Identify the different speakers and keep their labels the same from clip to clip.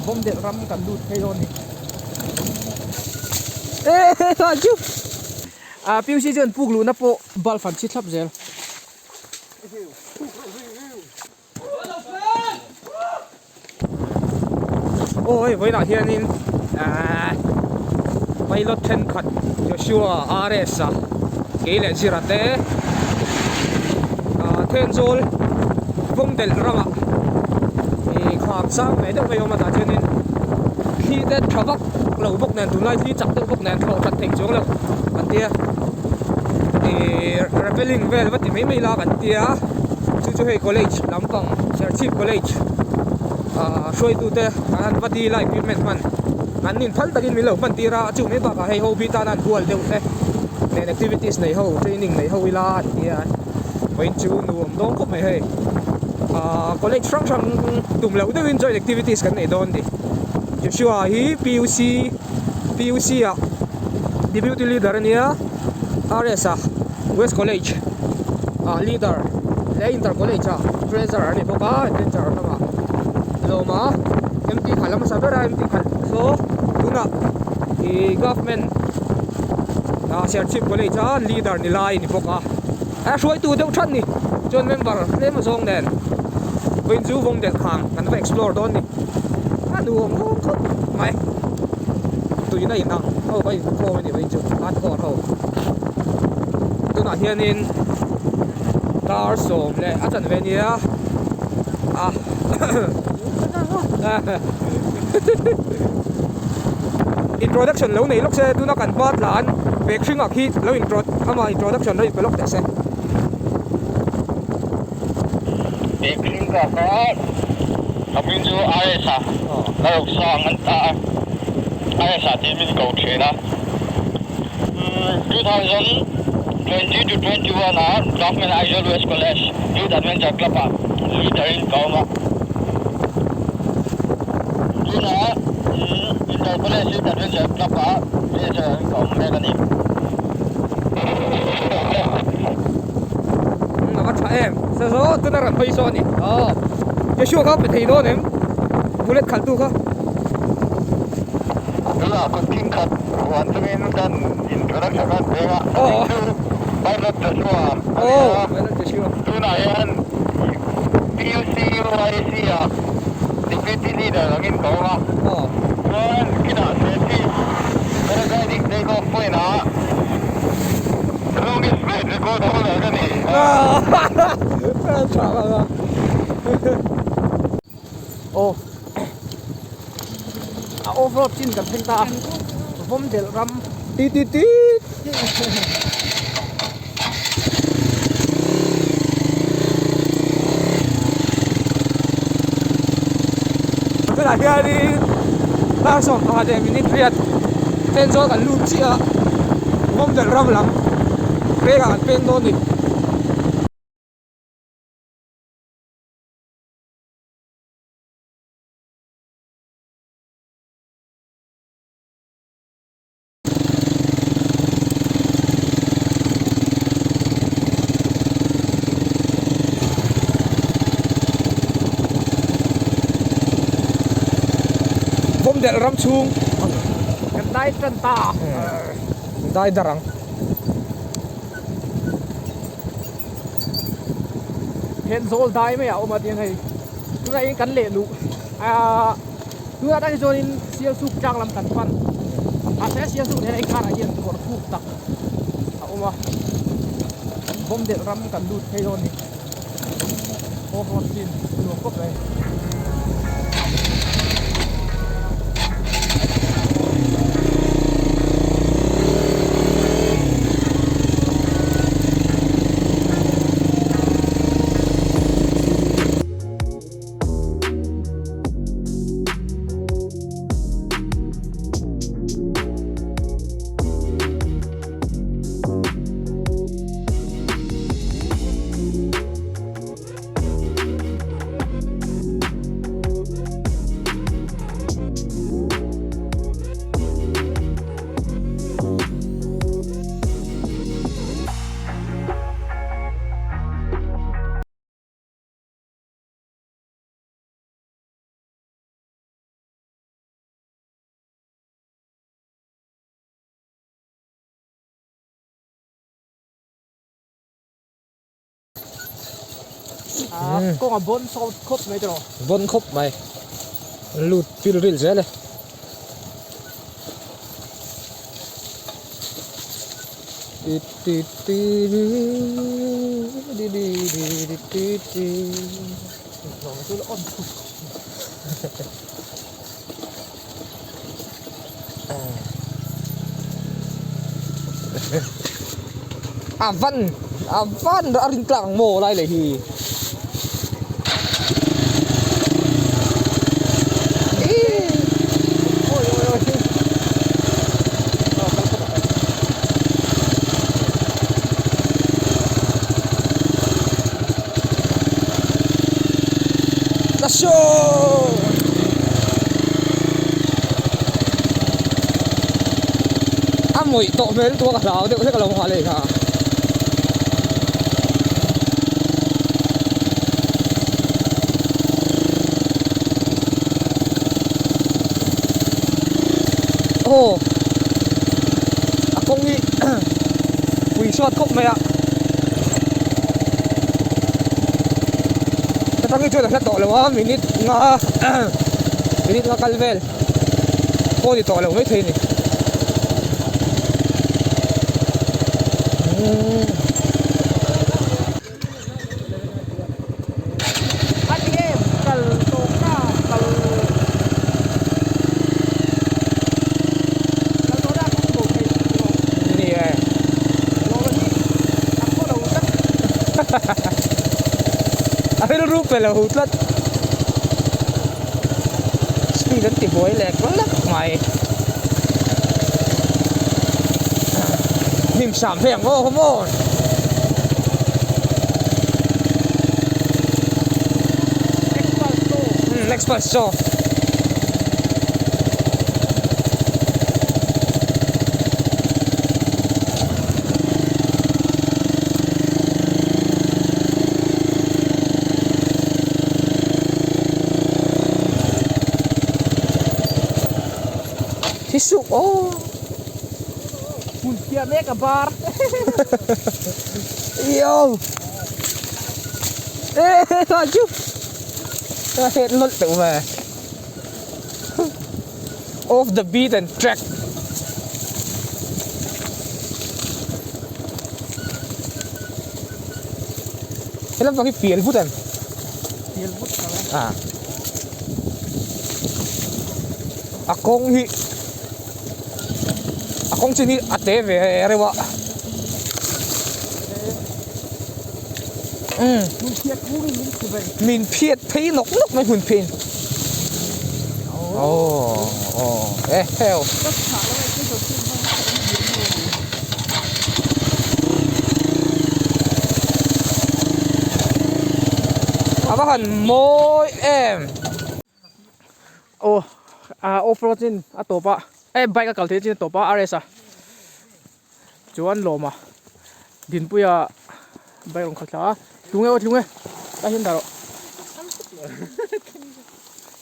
Speaker 1: Vawmdelh ram kan lut phei dawn ni. Eee chu ah PUC chuan puk luhna pawh bulb an chhi thlap zel. Aw hei vawiinah hianin ahh pilot thenkhat Joshua RS a kei leh Zira te ahh Thenzawl Vawmdelh ramah ih kham sang ve deuh mai a awm a tah chuanin thli te tha vak lo bawk nen tunlai thli chak deuh bawk nen thlawh that theih chuang lo an tia ih rappelling vel va ti mai mai la kan tia chu chu hei college lampang Serchhip college ah hruaitute an han va dil a equipment hman an nin phal takin min lo hman tir a chu mai bakah hei OB tana an hual deuh te nen activities nei ho training nei ho ila an tia vawiin chu nuam dawn khawp mai hei ah college hrang hrang tum loh deuhin joint activities kan nei dawn a ni Joshua hi PUC PUC ah deputy leader a nia RS ah West College ah leader leh Inter College ah treasurer a ni bawk a adventure lamah lawm a MT khalh a hmasa ber a MT khalh saw tunah ih government ah Serchhip College a leader ni lai a ni bawk a a hruaitu deuh that ni chuan member tlem azawng nen vawiin chu vawng delh khang kan va explore dawn a ni a nuam nuam khawp mai tuina inang ho kha inkhawm a ni vawiin chu hardcore ho. Tunah hianin dar sawm leh a chanve nia a introduction lo nei lawk se tuna kan hma tlan bag hringah khi lo intro ama introduction lo inpe lawk teh se.
Speaker 2: Bag hring ka kha a hming chu RS a a lo sang an ta a RS ah tih min ko thin a. 2020 to 21 ah Government Aizawl West College Youth Adventure Club ah leader in ka awm a. Tunah Inter College Youth Adventure Club ah treasurer in ka awm mek a ni.
Speaker 1: A va tha em sa saw tuna rawn hawi saw a ni aw Joshua kha pe thei dawn em bullet khalh tu kha.
Speaker 2: Tunah kut thing khat huan chungin kan introduction a peng a, a ding chu Pilot Joshua a ni a, tunah hian PUCUIC ah Deputy Leader angin ka awm a, chuan kinah Serchhip Paragliding Take Off Point ah Longest Flight Record Holder ka ni.
Speaker 1: A off road chin kan thleng ta a vawm delh ram ti ti ti tunah hianin dar 15 leh minute riat Thenzawl kan lut chiah a vawm delh ram lam pengah kan peng dawn a ni. Vawmdelh ram chhung kan dai tan ta dai dar ang Thenzawl dai mai a awm a tiang hei tunah hian kan leh luh ahh tunah tak hi chuanin Sialsuk tlang lam kan pan mahse Sialsuk nena inkarah hian kawr thuk tak a awm a Bawmdelh ram kan lut phei dawn a ni off road chin nuam khawp mai.
Speaker 3: Kawng a bawn sawt khawp mai tawh.
Speaker 1: Bawn khawp mai. Lut fil ril zel e. Ti ti ti ri ri ri ri ti ti. A van a van a rin tlak ang maw lai leh hi A mawih tawh hmel lutuk a ka hlau deuh hlek a lo nghah leh kha. Aw a kawng hi pui chhuat khawp mai a. Atang hi chuan a hla tawh lo a minute nga minute nga kal vel pawh ni tawh lo maithei a ni. Ni e. A rilru pe lo tlat. Speed an ti buai lek lek mai. Hnim sam phei ang aw come on. Next bus chaw. Thi suh aw.
Speaker 3: Hmun phiah mek a bar.
Speaker 1: Yo. Ê thôi chú. Hết lột tự về. Off the beaten track. He lampang hi pial vut em?
Speaker 3: Pial vut ka la.
Speaker 1: Ah. A kawng hi a kawng chin hi a te ve reuh a. Umm. Min phiat phei nawk nawk mai hmun phin. Aw aw e heo. A va han mawi em.
Speaker 3: Aw ah off road chin a tawp a eh bike a kal theih chin a tawp a RS a chuan lawma Dinpuia bike rawn khalh thla a tlung e aw tlung e tah hian dah rawh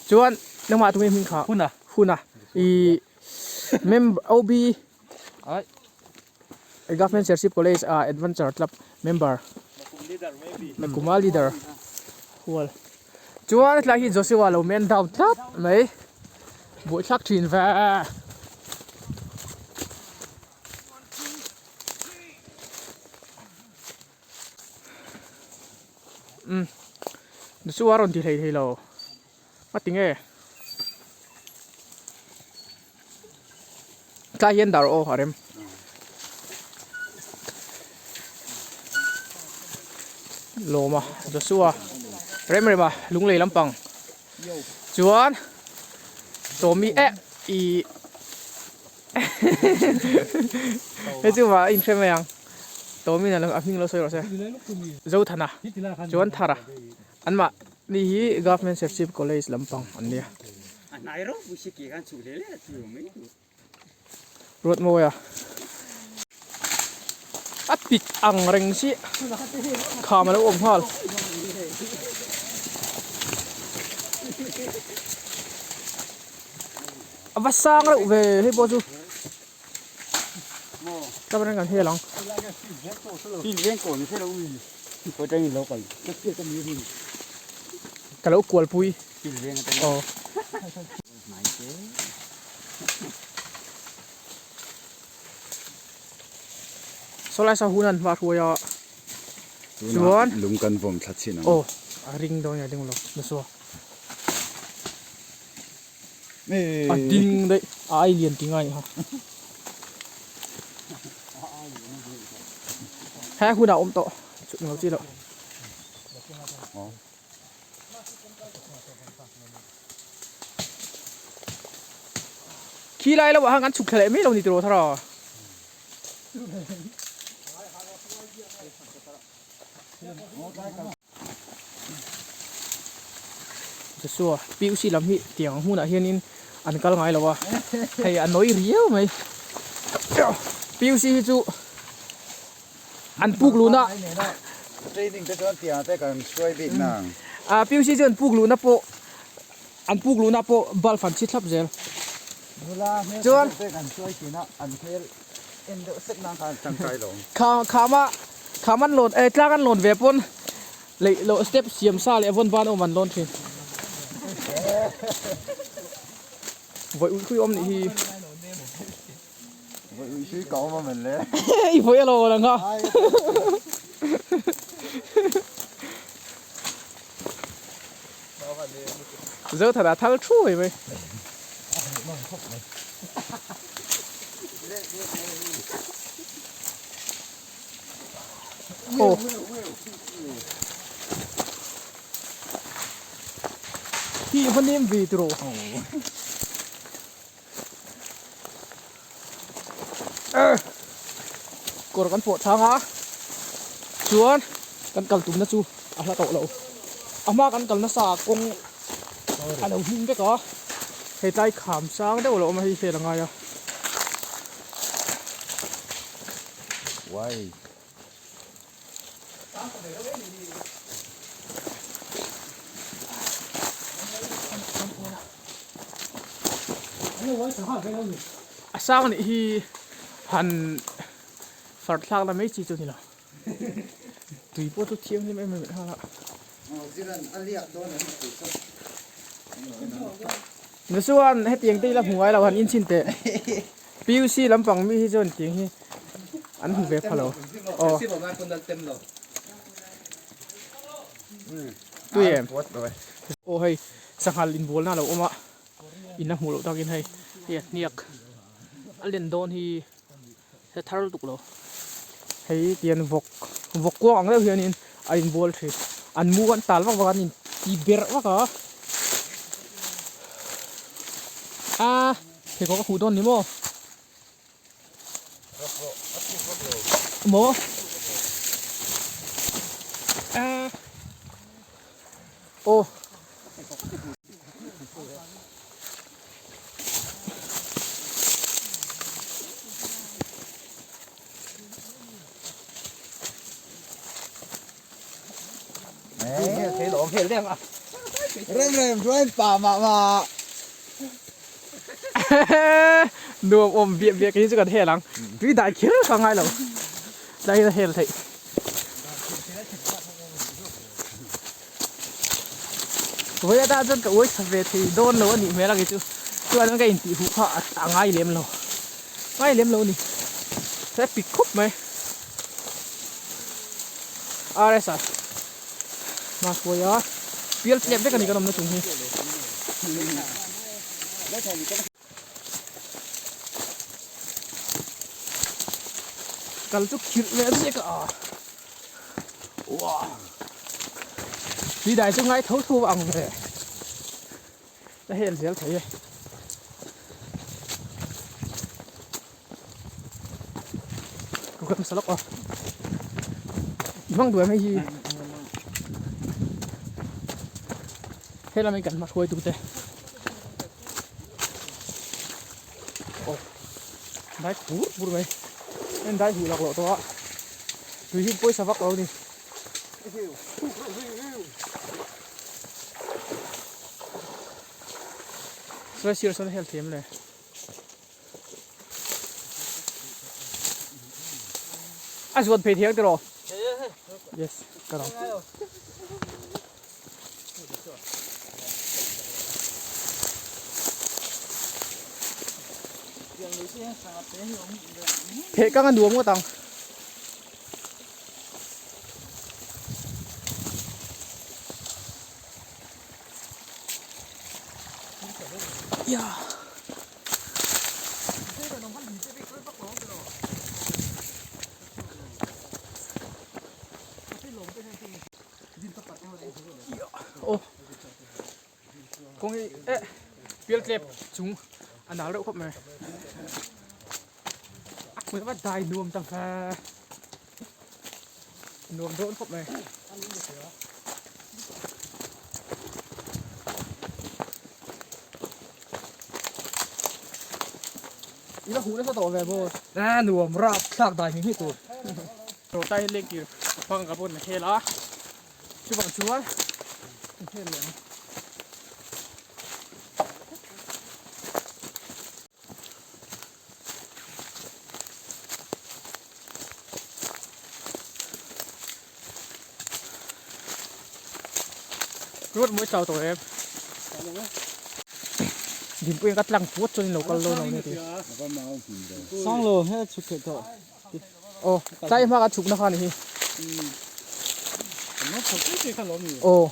Speaker 3: chuan nangmah tunge hming kha huna huna ih member OB Government Serchhip College ah Adventure Club member Kuma leader hual chuan hetlai hi Joshua lo men down tlat mai buaithlak thin ve. Umm Joshua rawn ti hlei thei lo a ti nge tlai hian dar aw a rem. Lawma Joshua rem rem a lunglei lampang chuan Tommy eh ih hei chu va inhre mai ang Tommy a hming lo sawi rawh se Zothana chuan Thara anmah ni hi Government Serchhip College lampang an nia. Ruatmawia a pik ang reng si kham a lo awm nghal. A va sang reuh ve hei pawh chu ta reng kan hel ang. Ka lo kual pui. Aw. Sawlai sa hun an hma hruai a. Chuan
Speaker 4: lung kan vawm thla chin ang.
Speaker 3: Aw a ring dawn nge a ding lo nasa. A ding daih a ai lian ti ngai ha. He hunah awm tawh chhut ngau chi loh. Khi lai lo ah khan kan chhuk thla leh mai lo ni tiraw thara. Joshua PUC lam hi tiang hmunah hianin an kal ngai lo a hei a nawi riau mai PUC hi chu an puk luhna
Speaker 4: Training te chuan tiang te kan hruai bik nang.
Speaker 3: Ah PUC chu an puk luhna pawh an puk luhna pawh bulb an chhi thlap zel.
Speaker 4: Nula hmel te kan hruai thin a an hmel en deuh sek nang khan tangkai lo.
Speaker 3: Kha khama kham an lawn eh tlang an lawn ve pawn leih loh step siam sa leh vawn ban awm an lawn thin. Vawi uih hui awm nih hi.
Speaker 4: Vawi uih hui ka awm a men le.
Speaker 3: I vawi a lo ang a. Zothana thal thuai mai. Aw. Hi va nem ve tiraw. Kawr kan pawh thlang a chuan kan kal tumna chu a hla tawh lo a hma kan kal nasa ah kawng a lo hnim vek a hei tlai kham sang deuh a lo awm a hei hel a ngai a. A sang nih hi han far thlak la mai chi chu ni lo tui pawh chu thianghlim em em leh nghal a. Chuan hetiang te ila hmu ngai lo han inchhin teh. PUC lampang mi hi chuan tiang hi an hmu ve pha lo. Aw. Tui em? Aw hei sanghal inbualna a lo awm a, in a hmuh loh takin hei hei a hniak a len dawn hi he thar lutuk lo. Hei tian vawk vawk kuang ang deuh hianin a inbual thin. An mu an tal vak vak a an inti berh vak a. A. Pheikhawk a huh dawn ni maw? Maw? Aw.
Speaker 4: Rem rem chuan pa mah mah.
Speaker 3: Nuam awm biak biak hi chu kan hel ang. Tui dai kher ka ngai lo. Tlai hian a hel theih. Vawi atan chuan ka uai tha ve thei dawn lo a nih hmel a kei chu. Chuan ka intih huh kha a ngai lem lo. Ngai lem lo a ni. He pik khawp mai. RS a hma hruai a pial tlep vek a ni kan awmna chung hi. Kal chu khirh ve zek a uah tui dai chu ngai tho tho ang ve a hel zel thei e. Ka kawt hmasa lawk aw. I hmang duai mai hi. He lam hi kan hma hruai tute. Aw. Dai phur phur mai. En dai huh lak loh tawh a. Tui hi pawisa vak lo ni. Sawi sir sawn a hel thiam le. A zuan phei thiang tiraw? Yes, ka ram. Theh kang a nuam ngawt ang. Aw kawng hi eh pial tlep chung a nal reuh khawp mai a hmun a dai nuam ta ve nuam dawn khawp mai. I la huh nasa tawh ve maw?
Speaker 1: A nuam rap thlak dai hmi hmi tur.
Speaker 3: Rawtai hi leng tir hmang ka pawn a hel a, chuvang chuan an hel leh ang. Ruat mawi chau tawh em? Dinpui ka tlang puat chuan in lo kal dawn lo nia ti.
Speaker 4: Sang lo he chhuk theih tawh.
Speaker 3: Aw tlai hma ka chhuk na kha ni hi. Aw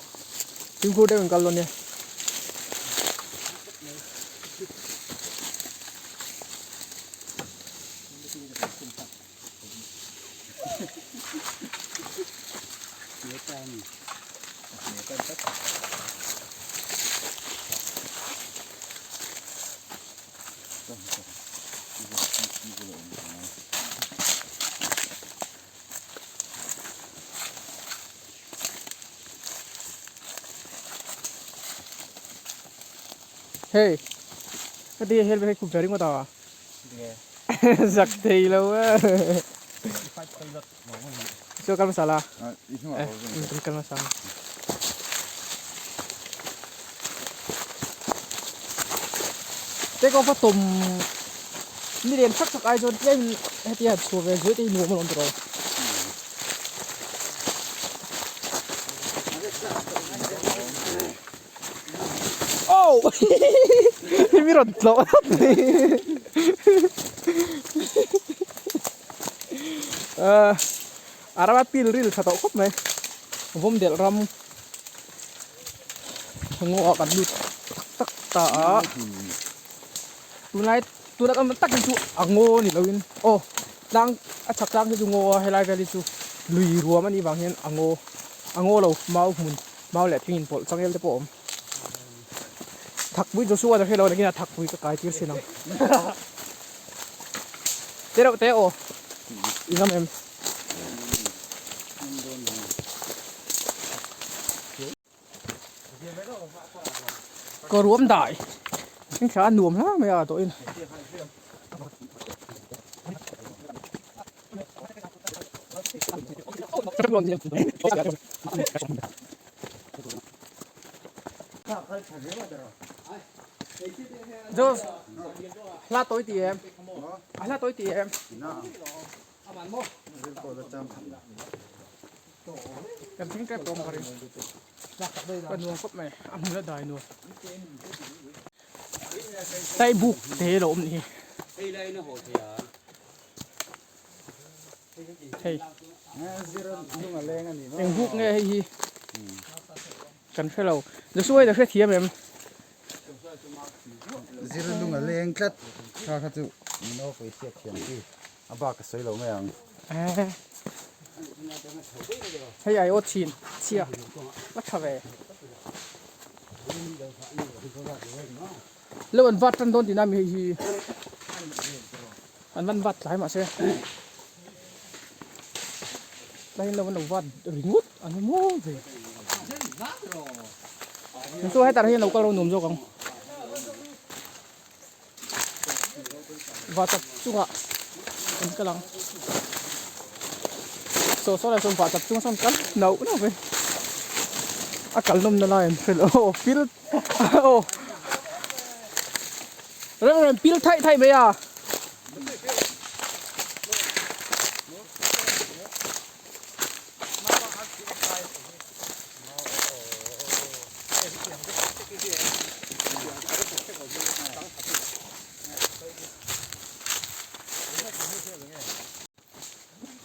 Speaker 3: fimkhur deuh in kal dawn nia. Hei ka ti hel hei khup ve ringawt a zak thei lo e chu kal hmasa la eh kal hmasa take off a tawm ni lian thak thak ai chuan tlem heti han chhuah ve zuai te hi nuam alawm tawh Oh! Mi rawn tlawh hlawt mai. Uh, a rama pil ril tha tawh khawp mai. Vawm delh ram ngaw ah kan lut tak tak ta a. Tunlai tuna kan tak hi chu a ngaw ni loin aw tlang a chhak tlang hi chu ngaw a helai vel hi chu lui ruam anih vang hian a ngaw a ngaw lo mau hmun Mau leh thing inpawlh changel te pawh a awm. Thakpui Joshua na hrelo nakin a thakpui ka kai tir sin ang. Te reuh te aw. I ngam em? Ka ruam dai. Thing thla a nuam hla mai a tawhin. Jos hla tawi ti em a hla tawi ti em kan thing tep tawm ka ring ka nuam khawp mai a hmun a dai nuam tai buk te lo awm ni hi Hei eng buk nge hei hi kan hre lo Joshua hi ka hre thiam em
Speaker 4: Zir lung a leng tlat kha kha chu min aw pui hriat thiam chi a bak ka sawi lo mai ang
Speaker 3: hei ai aw chhin chhia a tha ve lo an vat tan dawn tihna mi hei hi An van vat tlai mahse tlaiin lo an lo vat ringawt an awm maw ve. Chu hetah hian lo kal ro nuam zawk ang. Vahchap chungah an kal ang. Saw saw lai sawn vahchap chungah sawn kal nauh nauh mai. A kal nawmna lai an hre lo aw pil aw. Reng reng pil thaih thaih mai a.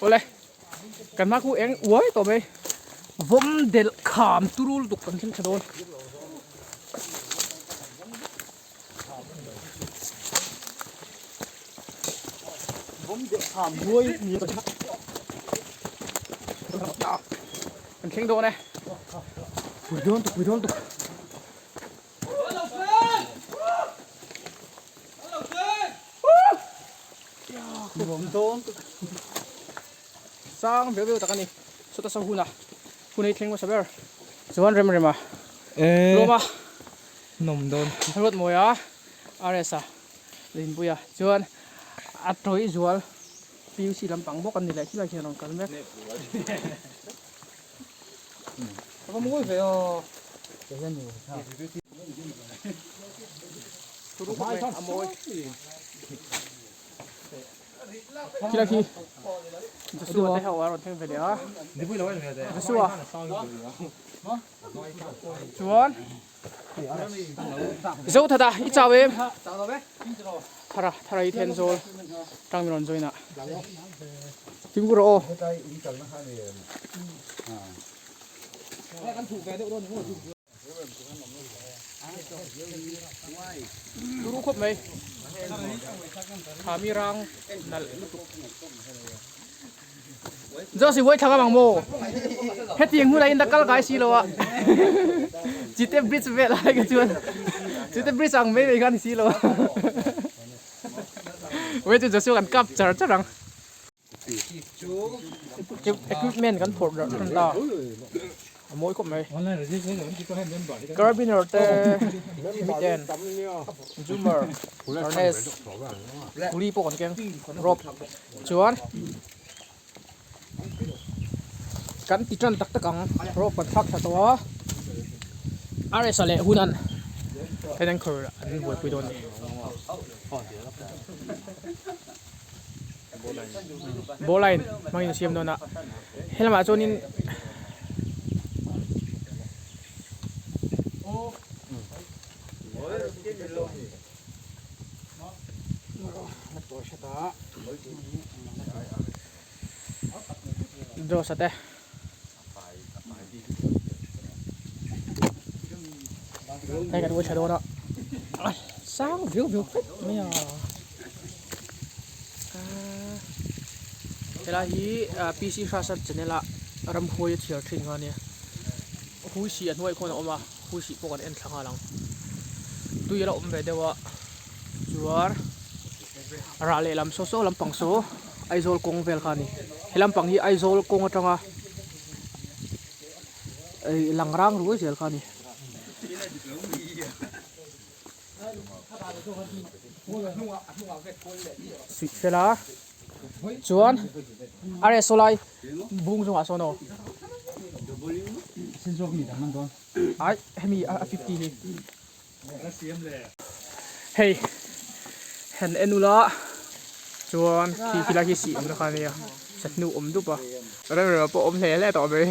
Speaker 3: Awle kan hma khu eng uai tawh mai vawm delh kham turu lutuk kan thleng thla dawn. Kan thleng dawn e. Pui dawn tuk pui dawn tuk. Sang beuh beuh tak a ni sawta saw hun a hun ei thleng hmasa ber chuan rem rem a lawm a
Speaker 1: nawm dawn
Speaker 3: ruat mawi a RS a Rinpuia chuan a tawih zual PUC lampang bawk an ni leh khilai khian a rawn kal mek.
Speaker 1: Ka mawi ve aw.
Speaker 3: A mawi. Khila khi Joshua te ho a rawn thleng ve leh a. Joshua. Chuan Zo thata i chau em? Thara thara i then zawl tang min rawn join a. Fimkhur rawh aw. Turu khawp mai. Khami rang nalh lutuk. Josi huai thlang ang maw? Hetiang hmunah in la kal ngai si lo a. Chite bridge vel ai ka chuan Chite bridge ang mai mai kha ni si lo a. Wei chu Joshua kan kap char char ang. Equipment kan phawrh darh tan ta. A mawi khawp mai. Carabiner te miten zoomer harness puli pawh kan keng rope chuan kan ti tan tak tak ang rope kan thlak thla tawh a RS-a leh Hunan ten an khawr an buaipui dawn a ni. Bowline hmangin a siam dawn a helamah chuanin Josh-a te hei kan uaithla dawn a sang viau viau khawp mai a helai hi PC Hrasa channel a ramhuai a chhiar thin kha a nia hui sih a hnuai khawn a awm a hui sih pawh kan en thla nghal ang tui a la awm ve deuh a chuan rah leh lam saw saw lampang saw Aizawl kawng vel kha a ni he lampang hi Aizawl kawng atanga ih lang rang ruai zel kha a ni. Suih fel a chuan are saw lai bung chungah sawn aw ai hemi a 50 hi hei han en ula chuan khi khilai khi sih awmna kha ania sa hnu awm dup a rem rem ah pawh awm hle hle tawh mai.